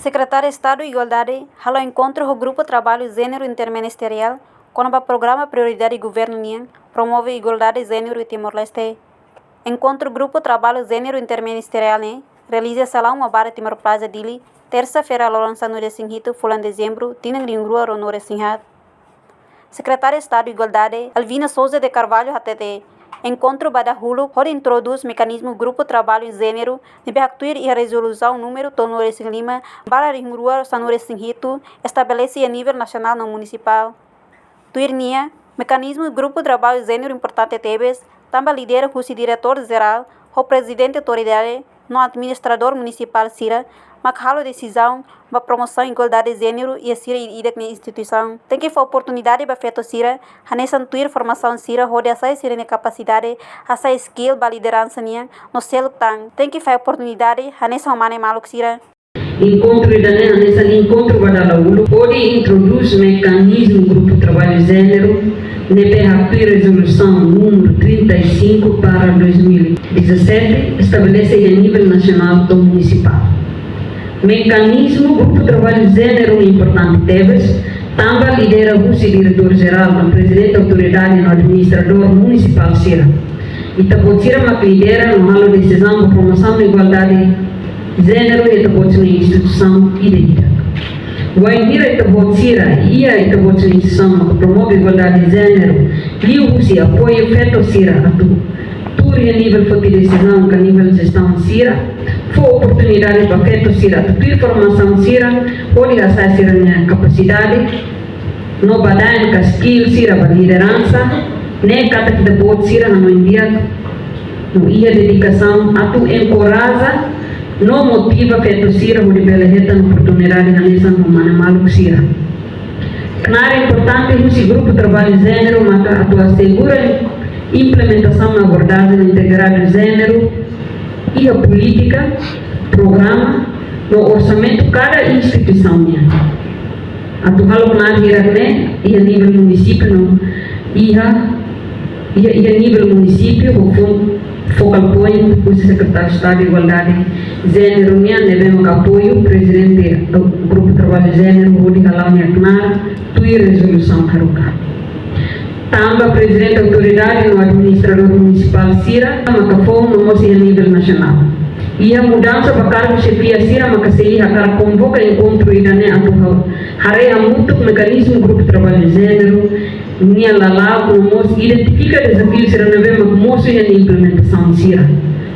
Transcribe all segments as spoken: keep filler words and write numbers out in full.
Sekretáriu Estadu Igualdade halo enkontru ho Grupu Traballu Jéneru Interministeriál kona-ba programa prioridade governu nian promove igualdade jéneru iha Timor-Leste. Enkontru Grupu Traballu Jéneru Interministeriál ne'e realiza iha Salaun Maubara, Timor Plaza, Dili, tersa-feira, loron sanulu-resin-hitu fulan Dezembru, tinan rihun rua ruanulu-resin-haat. Sekretária Estadu Igualdade, Alvina Sousa de Carvalho, hateten, enkontru ba dahuluk hodi introdús mekanizmu Grupu Traballu Jéneru ne'ebé haktuir iha Rezolusaun númeru tolunulu-resin-lima barra rihun rua sanulu-resin-hitu estabelese iha nivel nasionál no munisipál. Tuir nia, mekanizmu Grupu Traballu Jéneru importante tebes, tanba lidera husi Diretór Jerál ho Prezidente Autoridade no Administradór Munisipál sira, mak halo desizaun ba promosaun igualdade jéneru iha sira ida-idak nia instituisaun. Tenke fó oportunidade ba feto sira, hanesan tuir formasaun sira hodi hasa'e sira-nia kapasidade, hasa'e skill ba lideransa nian, no seluk tan, tenke fó oportunidade hanesan mane maluk sira. Enkontru ida-ne'e hanesan enkontru ba dala uluk hodi introdús mekanizmu Grupu Traballu Jéneru ne'ebé haktuir Rezolusaun númeru trinta e cinco barra dois mil e dezassete estabelese iha nivel nasionál no munisipál. Mekanizmu Grupu Traballu Jéneru importante tebes, tanba lidera husi Diretór Jerál no Prezidente Autoridade no Administradór Munisipál sira. Ita-boot sira mak lidera no halo desizaun ba promosaun igualdade jéneru iha ita-boot sira-nia instituisaun ida-idak. Wainhira ita-boot sira iha ita-boot sira-nia instituisaun mak promove igualdade jéneru liuhusi apoiu feto sira atu tuur iha nivel foti desizaun ka nivel jestaun sira, fó oportunidade ba feto sira atu tuir formasaun sira, hodi hasa'e sira-nia kapasidade, no badaen ka skill sira ba lideransa, ne'e katak ita-boot sira hanoin di'ak no iha dedikasaun atu enkoraja no motiva feto sira hodi bele hetan oportunidade hanesan ho mane maluk sira. Knaar importante husi Grupu Traballu Jéneru maka atu asegura implementasaun abordajen integradu jéneru iha polítika, programa no orsamentu kada instituisaun nian. Atu halo knaar hirak-ne'e iha nivel munisípiu no iha, iha, iha nivel munisípiu ho fo-, focal point husi Sekretáriu Estadu Igualdade Jéneru nian ne'ebé mak apoiu Prezidente Grupu Traballu Jéneru hodi hala'o nia knaar tuir rezolusaun haruka. Tanba Prezidente Autoridade no Administradór Munisipál sira maka foun no mós iha nivel nasionál. Iha mudansa ba kargu xefia sira maka sei hakarak konvoka enkontru ida-ne'e atu ha-, haree hamutuk mekanizmu Grupu Traballu Jéneru nia lala'ok no mós identifika dezafiu sira ne'ebé mak mosu iha nia implementasaun sira.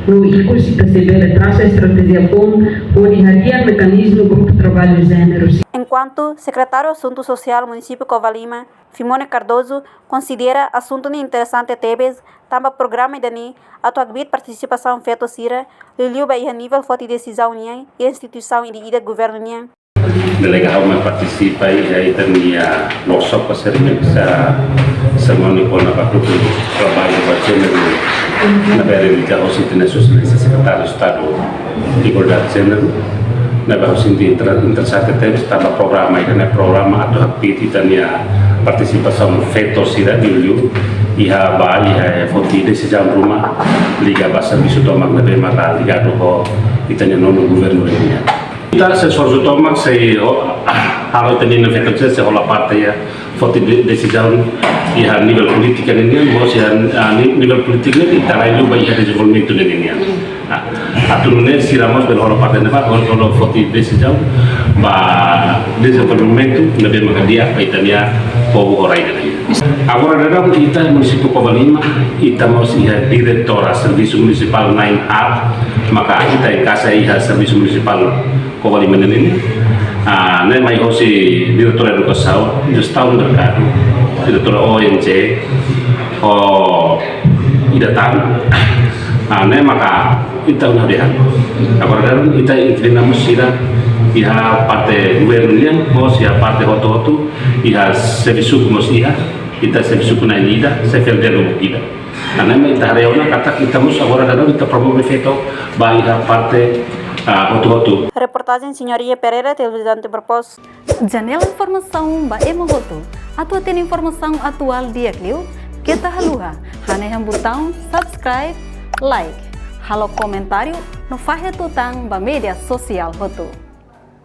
No ikus ita sei bele trasa estratéjia foun hodi hadi'a mekanizmu Grupu Traballu Jéneru sira. Enkuantu Sekretáriu Asuntu Sosiál Munisípiu Covalima, Fimone Cardoso, konsidera asuntu ne'e interesante tebes, tanba programa ida-ne'e atu hakbiit partisipasaun feto sira, liuliu ba iha nivel foti desizaun nian, iha instituisaun ida-idak governu nian. Delega ha'u mai partisipa iha ita-nia workshop ka seri bisa semana kona-ba Grupu Traballu ba Jéneru ne'ebé realiza hosi ita-nia Sua Exelénsia Sekretáriu Estadu Igualdade Jéneru, ne'ebé ha'u sente inter-, interesante tebes tanba programa ida-ne'e programa atu hakbiit ita-nia partisipasaun feto sira liuliu iha ba iha foti desizaun ruma liga ba servisu tomak ne'ebé maka ligadu ho ita-nia nonu governu nian. Ita sei esforsu tomak sei ho-, halo ita-nia feto sira sei hola parte iha foti de-, desizaun iha nivel polítika nian, mós iha, ah, ni-, nivel polítika nian, ita rai liu ba iha dezenvolvimentu nian. Ah, atu nune'e sira mós bele hola parte ne'ebá, hola, hola foti desizaun ba dezenvolvimentu ne'ebé maka di'ak ba ita-nia povu ho rai nian. Agora daudaun ita munisípiu Covalima, ita mós iha diretora servisu munisipál na'in-haat, maka ita enkaixa iha servisu munisipál Covalima nian. Ah, ne'e mai hosi Diretora Edukasaun, Jestaun Merkadu, Diretora O N G, ho ida tan. Ah, ne'e maka ita una dehan. Agora daudaun ita inklina mós sira iha parte governu nian, mós iha parte hotu-hotu, iha servisu mós iha, ita servisu na'in ida, servisu delo ida. Tanba ne'e ita haree ona katak ita mós agora daudaun ita promove feto ba iha parte, ah, hotu-hotu. Reportajen Senhoria Pereira, Televizaun Timor Post. Janela informasaun ba ema hotu. Atu hatene informasaun atuál di'ak liu, keta haluha hanehan butaun subscribe, like, halo komentáriu no fahe tutan ba média sosiál hotu.